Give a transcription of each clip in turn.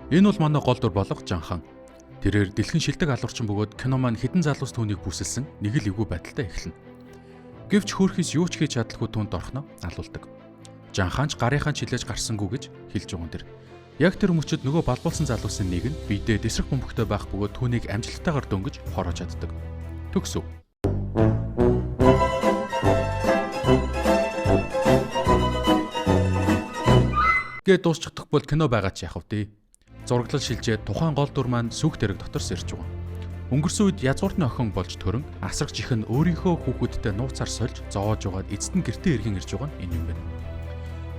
Энэ бол манай гол дүр болох Жанхан. Тэрээр дэлхийн шилдэг алуурчин бөгөөд кино маань хэдэн залуус түүнийг бүсэлсэн нэг л эвгүй байдалтай эхэлнэ. Гэвч хөөхийс юу ч хийж чадалгүй түүнд орхино алуулдаг. Жанхан ч гарынхаа чилээж гарсангүй гэж хэлж байгаа юм тэр. Яг тэр мөчөд нөгөө балбуулсан залуусын нэг нь биедээ дэсрэх бөмбөгтэй байх бөгөөд түүнийг амжилттайгаар дөнгөж хороож чаддаг. Төгсөв. Гээд дуусчихдах бол кино байгаа ч яах вэ? Зураглал шилжээд тухайн гол дүр маань сүх дэрэг дотор сэрж байгаа. Өнгөрсөн үед язгууртны охин болж төрөн асрагч их нь өөрийнхөө хүүхэдтэй нууцаар сольж зоож угаад эцэст нь гэртээ эргэн ирж байгаа нь энэ юм байна.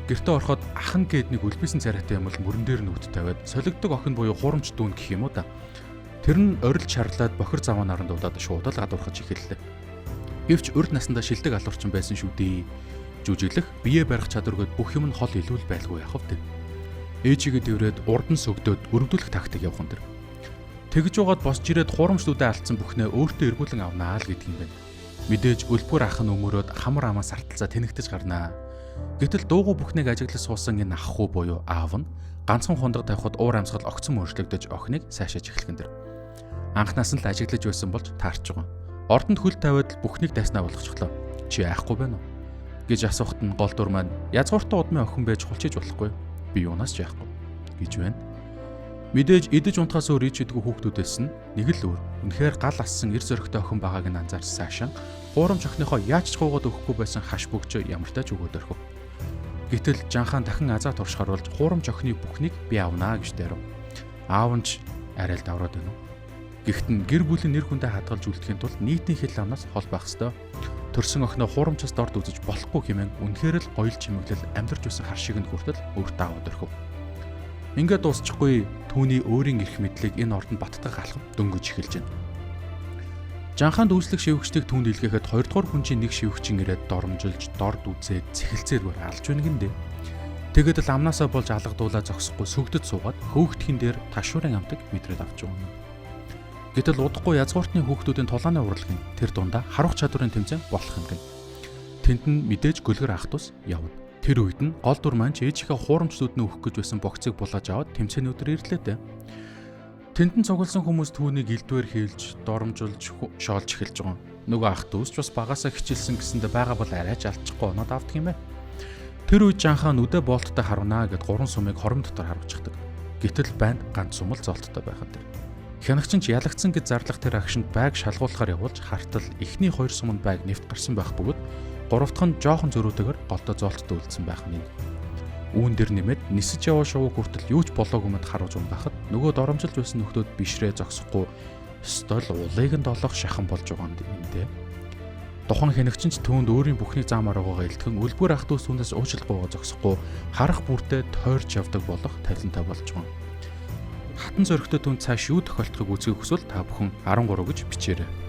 Гэртээ ороход ах нь гээд нэг үлбисэн царайтай юм бол мөрөн дээр нүгт тавиад солигддог охин буюу хуурамч дүүн гэх юм уу да. Тэр нь орилж шарлаад бохир заваа наран дуудаад шууд л гадуурхаж эхэллээ. Гэвч урд наснда шилдэг алуурчин байсан шүү дээ. Жүжиглэх, бие барих чадваргүйд бүх юм нь хол илүүл байлгүй яах вэ? Ээжигээ дэврээд урд нь сөгдөөд өрөвдүүлэх тактик явах нь тэр. Тэгж угаад босч ирээд хуурамч дүүдээ алдсан бүхнээ өөртөө эргүүлэн авнаа л гэдэг юм байна. Мэдээж өлбөр ах нь өмөрөөд хамар амаас арталцаа тэнэгтэж гарнаа. Гэтэл дуугу бүхнийг ажиглаж суусан энэ ах хүү буюу аав нь ганцхан хундаг тавихад уур амьсгал огцон өөрчлөгдөж охиныг сайшааж эхлэх нь тэр. Анхнаас нь л ажиглаж байсан болж таарч байгаа. Ордонд хөл тавиад л бүхнийг дайснаа болгочихлоо. Чи айхгүй байна уу? Гэж асуухад нь гол дүр маань язгууртай удмын охин байж хулчиж болохгүй. Би юунаас ч яахгүй гэж байна. Мэдээж идэж унтахаас өөр ич идэггүй хүүхдүүдээс нь нэг л өөр. Үнэхээр гал ассан эр зөрөгтэй охин байгааг нь анзаарч сайшаан хуурамч охиныхоо яаж ч гуугаад өгөхгүй байсан хаш бөгжөө ямартай ч өгөөд орхив. Гэтэл Жанхан дахин азаа туршихаар болж хуурамч охины бүхнийг би авнаа гэж дайрав. Аав нь ч арай л давраад байна уу? Гэхдээ нь гэр бүлийн нэр хүндээ хадгалж үлдэхийн тулд нийтийн хил амнаас хол байх ёстой. Төрсөн охиноо хуурамчаас дорд үзэж болохгүй хэмээн үнэхээр л гоёл чимэглэл амьдарч байсан хар шиг нь хүртэл өөртөө аваад орхив. Ингээд дуусчихгүй түүний өөрийн эрх мэдлийг энэ ордонд баттгах алхам дөнгөж эхэлж байна. Жанхаанд үүслэх шивгчдийг түүнд илгээхэд хоёрдугаар хүнжийн нэг шивгчин ирээд доромжилж, дорд үзээд, цэхэлцээр бүр алж байна гиндэ. Тэгэд л амнаасаа болж алгадуулаа зогсохгүй сөгдөд суугаад хөөгдхийн дээр ташуурын амтыг мэдрээд авч байгаа юм. Гэтэл удахгүй язгууртны хүүхдүүдийн тулааны урлагийн тэр дундаа харах чадварын тэмцээн болох юм гин. Тэнд нь мэдээж гөлгөр ах тус явна. Тэр үед нь гол дүр маань ч ээжийнхээ хуурамчлууд нь өгөх гэж байсан богцыг булааж аваад тэмцээний өдөр ирлээ дээ. Тэнд нь цугласан хүмүүс түүнийг элдвээр хийлж, доромжилж, шоолж эхэлж байгаа. Нөгөө ах дүүс ч бас багасаа хичээлсэн гэсэндээ байгаа бол арай ч алдчихгүй оноод авдаг юм байна. Тэр үед Жанхаа нүдэ болттой харвнаа гэд гурван сумыг хором дотор харуулчихдаг. Гэтэл банд ганц сум л золттой байхад тэр. Хянагч нь ч ялагдсан гэж зарлах тэр агшинд байг шалгуулахаар явуулж хартал эхний хоёр суманд байг нэвт гарсан байх бөгөөд гурав дахь нь жоохон зөрүүтэйгээр голдоо золттой үлдсэн байх нь. Үүн дээр нэмээд нисэж яваа шувуу хүртэл юу ч болоогүй мэт харуулж ун байхад нөгөө доромжилж байсан нөхдөөд бишрээ зогсохгүй ёстой л улыг нь долоох шахан болж байгаа юм дээ. Тухайн хянагч нь ч түүнд өөрийн бүхний заамаар байгаагаа илтгэн өлбөр ах дүүс түүнээс уучлалгүйгаа зогсохгүй харах бүртээ тойрч явдаг болох талентай болж байгаа. Хатан зөрөгтэй түн цааш юу тохиолдохыг үзэхийг хүсвэл та бүхэн 13 гэж бичээрэй.